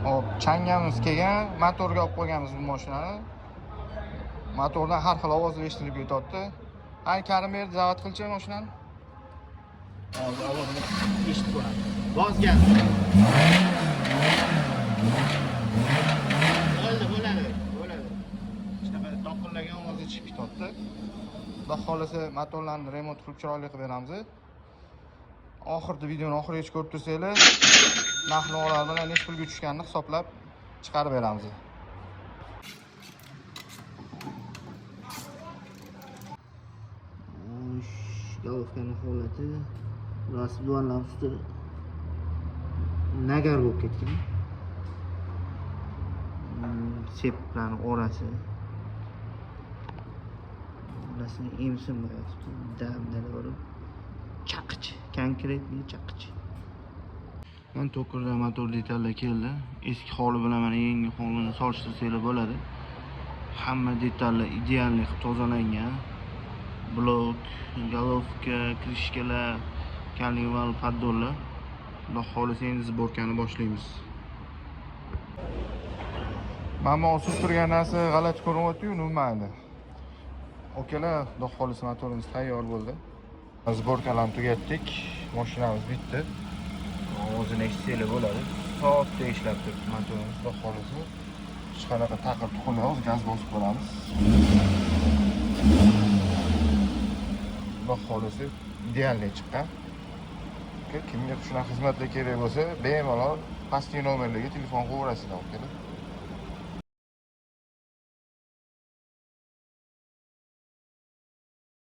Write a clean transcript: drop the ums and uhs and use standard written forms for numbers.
Hop, changamiz kelgan, motorga olib qo'yganmiz bu mashinani. Motordan har xil ovozlar eshitilib ketyapti. Ay, Karim berdi, zavod qilchi mashinani. Hozir ovozini eshitib ko'ramiz. Bos gaz. Bo'ldi, bo'ladi, bo'ladi. Shunaqa toqillagan ovozi chiqib ketyapti. Xudo xohlasa motorlarni remont qilib chiroyli qilib beramiz. Oxirida videoni oxirigacha ko'rib tursanglar, narx-navolar bilan necha pulga tushganini hisoblab chiqarib beramiz. Головкani holati rasm usti nagar bo'lib ketgan. Seplarni orasi. Orasini emsin yotibdi. Dabdala borib. Chaqich, konkretniy chaqich. Man to'kirda motor detallar keldi. Eski holi bilan mana yangi holini solishtirsanglar bo'ladi. Hamma detallar idealniy qilib tozalangan. Blok, головка, krishkalar, karnival, poddonlar. Xudo xohlasa endi sborkani boshlaymiz. Mana bu osilib turgan narsa g'alati ko'rinyapti-yu, mayli. Okalar, xudo xohlasa motorimiz tayyor bo'ldi. Sborkalarni tugatdik. Mashinamiz bitdi. Ovozini eshitsanglar bo'ladi. Soatda ishlab turibdi motorimiz, xudo xohlasa. Hech qanaqa taqir tuqirlar, hozir gaz bosib ko'ramiz. Xudo xohlasa idealniy chiqqan. Kimga shunaqa xizmatlar kerak bo'lsa, bemalol pastki nomerlarga telefon qilaverasizlar, okalar.